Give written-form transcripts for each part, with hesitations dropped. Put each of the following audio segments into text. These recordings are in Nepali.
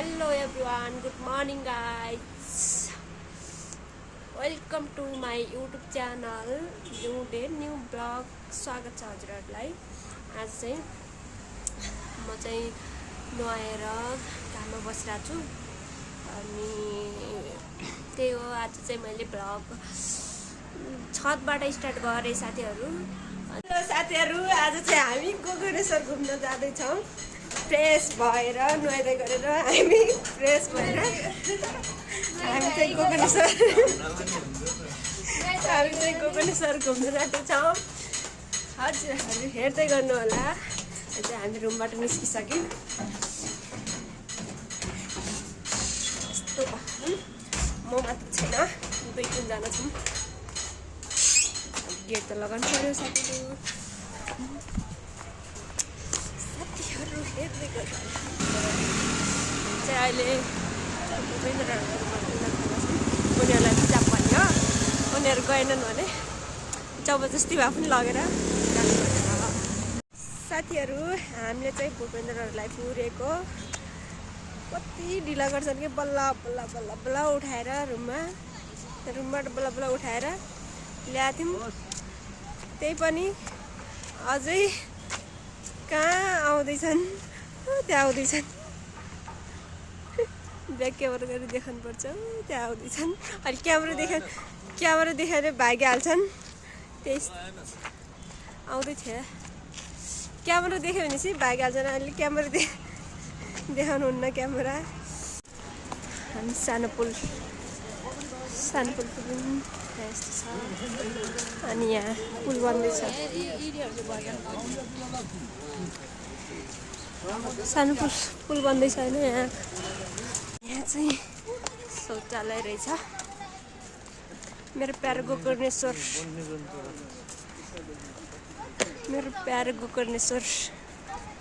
Hello everyone, good morning guys. Welcome to my YouTube channel. New day, new vlog. स्वागत छ हजुरहरुलाई। आज चाहिँ म चाहिँ नुहाएर घाममा बसिरहेको छु अनि त्यही हो। आज चाहिँ मैले भ्लग छतबाट स्टार्ट गरे साथीहरु। हेलो साथीहरु, आज चाहिँ हामी गोकर्णेश्वर घुम्न जाँदै छौं। फ्रेश भएर नुहाइदै गरेर हामी फ्रेश भएर हामी चाहिँ गोकर्णेश्वर घुम्न जाँदै छौं। हजुरहरु हेर्दै गर्नु होला। अहिले हामी रुमबाट निस्किसक्यौं। यस्तो म मात्र छैन, दुई तीन जना छौं। गेट त लगाउनु पर्यो साथीहरु। हेर्दै गर्नु चाहिँ अहिले उनीहरूलाई पिज्जा भन्यो। उनीहरू गएनन् भने जबरजस्ती भए पनि लगेर साथीहरू हामीले चाहिँ भूपेन्द्रहरूलाई पुरेको कति ढिला गर्छन् कि बल्ल बल्ल बल्ल बल्ल उठाएर रुमबाट बल्ल बल्ल उठाएर ल्याथ्यौँ। त्यही पनि अझै कहाँ आउँदैछन्, त्यहाँ आउँदैछन्। ब्याक क्यामेरा गरी देखाउनुपर्छ, त्यहाँ आउँदैछन्। अहिले क्यामेरा देखाएर भागिहाल्छन्। त्यही आउँदै थियो, क्यामेरा देख्यो भने चाहिँ भागिहाल्छन्। अहिले क्यामेरा देखाउनुहुन्न क्यामेरा। हामी सानो पुल पुग्यौँ। यस्तो छ अनि यहाँ पुल बन्दैछ। सानो पुल बन्दैछ होइन। यहाँ चाहिँ शौचालय रहेछ। मेरो प्यारो गोकर्णेश्वर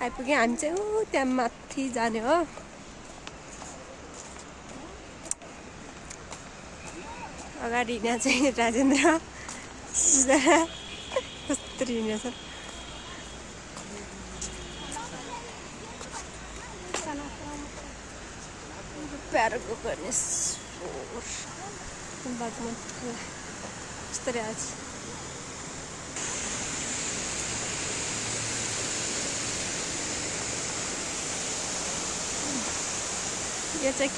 आइपुग्यो। हामी चाहिँ त्यहाँ माथि जाने हो। अगाडि यहाँ चाहिँ राजेन्द्र कस्तो हिँडेछ। प्यारो गोकर्णेश्वर बागमा कस्तो आज यो चाहिँ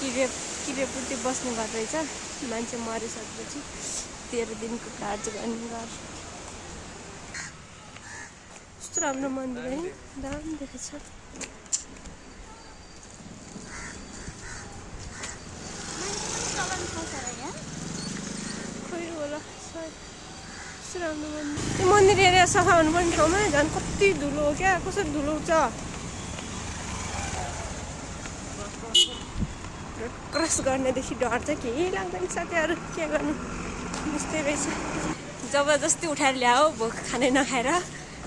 किरेपुटी बस्ने घर रहेछ। मान्छे मरिसकेपछि 13 दिनको कार्य गर्ने घर। कस्तो राम्रो मन्दिर है, दामी देखेछ। यो मन्दिर एरिया सफा हुनुपर्ने ठाउँमा झन् कति धुलो हो क्या। कसरी धुलो उठ्छ। क्रस गर्नेदेखि डर चाहिँ केही लाग्दैन साथीहरू। के गर्नु, यस्तै रहेछ। जबरजस्ती उठाएर ल्याऊ, भोक खानै नखाएर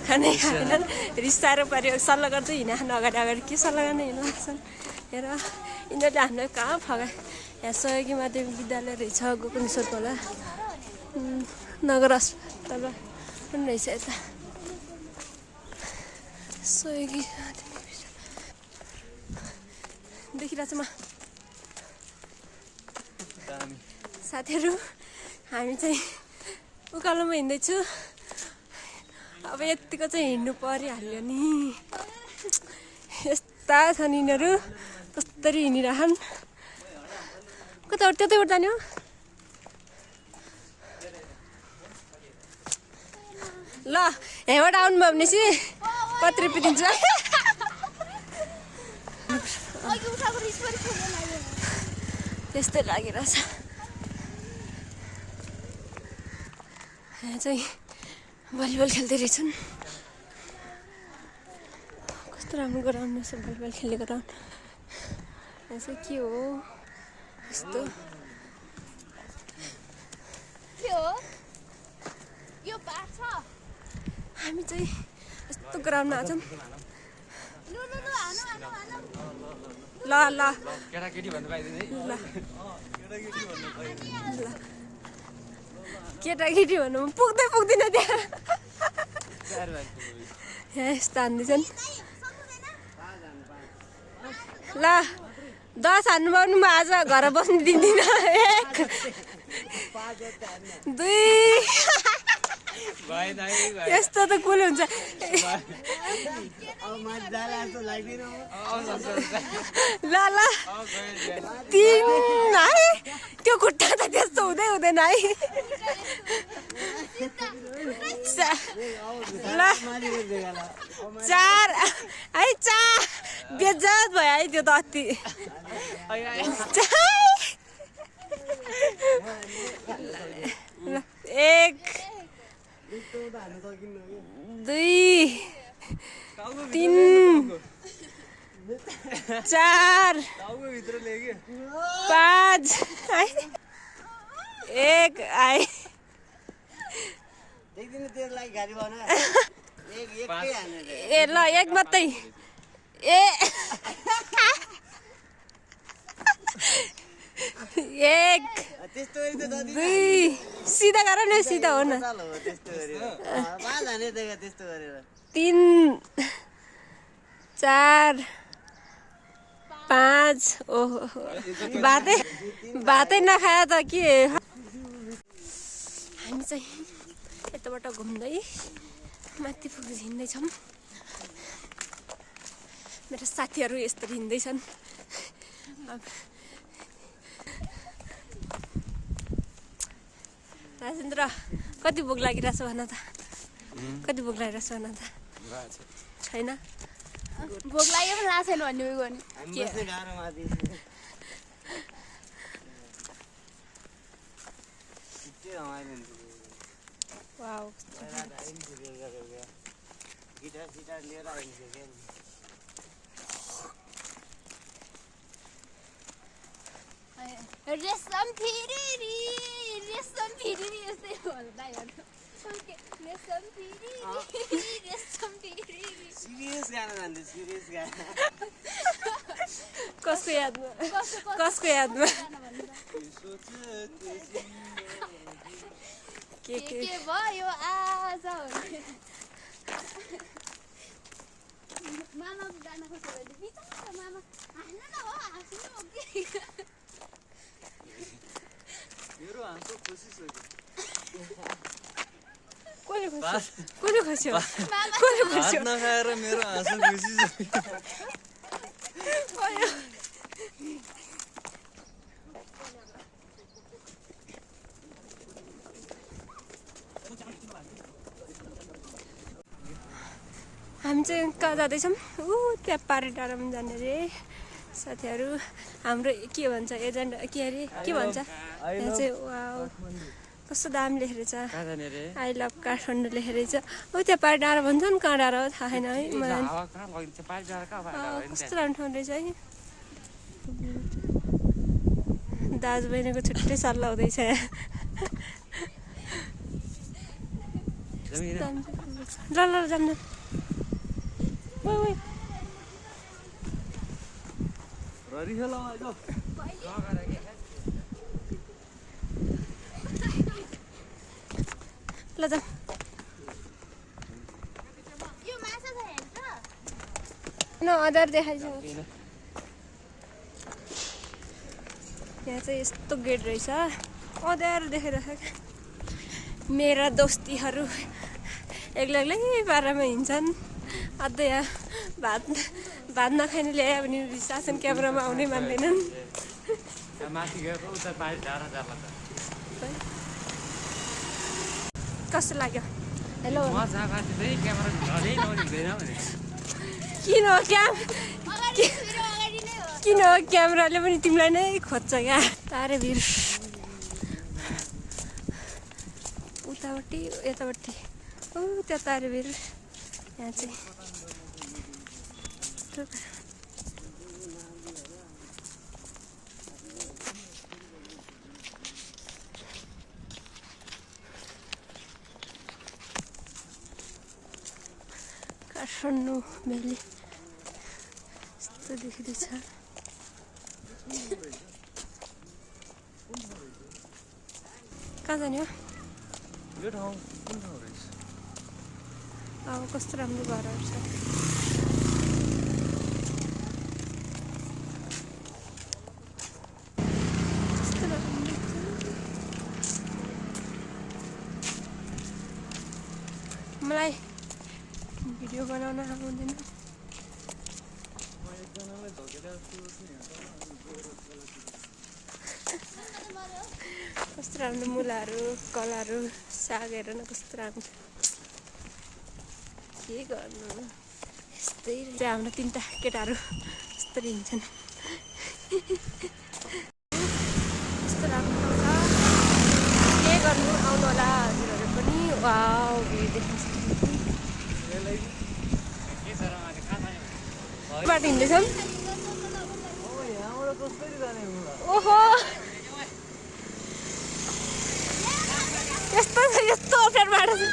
खानै खाएनन्। रिसाएर पर्यो। सल्लाह गर्दै हिँड्छन् अगाडि के सल्लाह गर्न हिँड्छन्। हेर यिनीहरूले हामीलाई कहाँ फगाए। यहाँ सहयोगी माध्यमिक विद्यालय रहेछ गोकर्णेश्वर खोला। नगर अस्पताल पनि रहेछ यता सहयोगी देखिरहेछ। म साथीहरू हामी चाहिँ उकालोमा हिँड्दैछु। अब यतिको चाहिँ हिँड्नु परिहाल्यो नि। यस्ता छन् यिनीहरू, कस्तरी हिँडिरहन्। कता त्यतैबाट जाने हो। ल यहाँबाट आउनुभयो भने चाहिँ कति रुपियाँ दिन्छु। त्यस्तै लागिरहेछ। यहाँ चाहिँ भलिबल खेल्दै रहेछन्। कस्तो राम्रो ग्राउन्ड रहेछ, भलिबल खेल्ने ग्राउन्ड। यहाँ चाहिँ के हो यस्तो। हामी चाहिँ यस्तो ग्राउन्डमा आउँछौँ। ल ल केटाकेटी भन्नु पाइदैन है। ल केटाकेटी भन्नु पुग्दैन त्यहाँ। यहाँ यस्तो हान्दैछन्। ल 10 हान्नुभयो भने म आज घर बस्नु दिन्दिनँ। 1 2 यस्तो त कुल हुन्छ। ल 3 है त्यो खुट्टा त त्यस्तो हुँदैन है। ल 4 है 4 बेज्जत भयो है त्यो त अति। 1 2 3 4 5 1 आए। ए ल 1 मात्रै। ए 1 2 सिधा गर न सिधा हो न। 3 4 5 ओहो भातै नखाए त के। हामी चाहिँ यताबाट घुम्दै माथि पुगेर हिँड्दैछौँ। मेरो साथीहरू यस्तो हिँड्दैछन्। राजेन्द्र कति भोक लागिरहेछ भन त। कति भोक लागिरहेछ भन त। छैन भोक लाग्यो पनि लाग्छ छैन भन्ने उयो गर्ने। वाउ गिटार लिएर आइन्छ के रेशम फिरी यस्तै भन्दै हो। रेशम फिरी सिरियस गाना जान्दै सिरियस गाना। कसको यादमा के भयो आज मामा गाना खोज्छ भने बिचारा मामा हाँस्नु न हो हाँस्नु हो के। मेरो हाँसो खुसिसक्यो। कसले खोज्यो? हात नखाएर मेरो हाँसो खुसिसक्यो। हामी चाहिँ कहाँ जाँदैछौँ? त्यहाँ पारी डाँडामा जाने रे साथीहरू। हाम्रो के भन्छ एजेन्ट के अरे के भन्छ त्यहाँ चाहिँ वाउ कस्तो दाम लेखेर छ। आई लभ काठमाडौँ लेखेर छ। त्यहाँ पारी डाँडा भन्छ नि कहाँ डाँडा हो थाहा छैन है मलाई। कस्तो राम्रो ठाउँ रहेछ है। दाजु बहिनीको छुट्टै सल्लाह हुँदैछ। ल जान्न ल जा अधार देखाइसक्यो। यहाँ चाहिँ यस्तो गेट रहेछ अँध्यारो देखाइरहेको। मेरा दोस्तीहरू एक्लै बाह्रमा हिँड्छन्। अझै यहाँ भात नखाने ल्यायो भने शासन क्यामेरामा आउनै मान्दैनन्। कस्तो लाग्यो? हेलो किन हो क्यामेराले पनि तिमीलाई नै खोज्छ क्या। तारे भिर उतापट्टि यतापट्टि त्यो तारे भिर। यहाँ चाहिँ काठमाडौँ भेली यस्तो देखिँदैछ। कहाँ जाने हो? यो ठाउँ कुन ठाउँ रहेछ? अब कस्तो राम्रो घरहरू छ। भिडियो बनाउन आउँदैन। एकजनालाई झोकेर कस्तो राम्रो मुलाहरू कलाहरू साग हेर न कस्तो राम्रो। के गर्नु यस्तै चाहिँ हाम्रो 3टा केटाहरू यस्तरी हिँड्छन्। कस्तो राम्रो छ। के गर्नु आउनु होला हजुरहरू पनि। वाउ भिड देख्न सक्नुहुन्छ। बाटो हिँड्दैछौँ। यहाँबाट कसरी जाने मुला ओहो यस्तो यस्तो अप्ठ्यारो बाटो छ।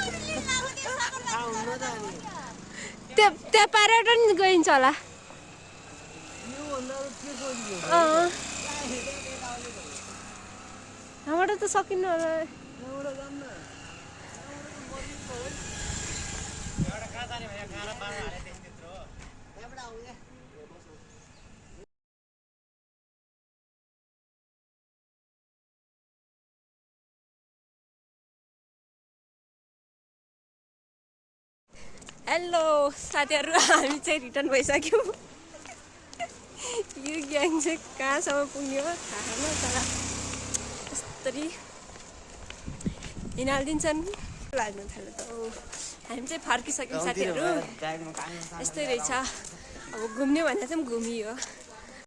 त्यहाँ पारेर नि गइन्छ होला। यहाँबाट त सकिन्न होला। हेलो साथीहरू, हामी चाहिँ रिटर्न भइसक्यौँ। यो ग्याङ चाहिँ कहाँसम्म पुग्यो थाहा छैन, तर यस्तरी हिँडालिदिन्छन्। लाग्नु थाल्यो त। हामी चाहिँ फर्किसक्यौँ साथीहरू। यस्तै रहेछ। अब घुम्ने भने चाहिँ घुमियो।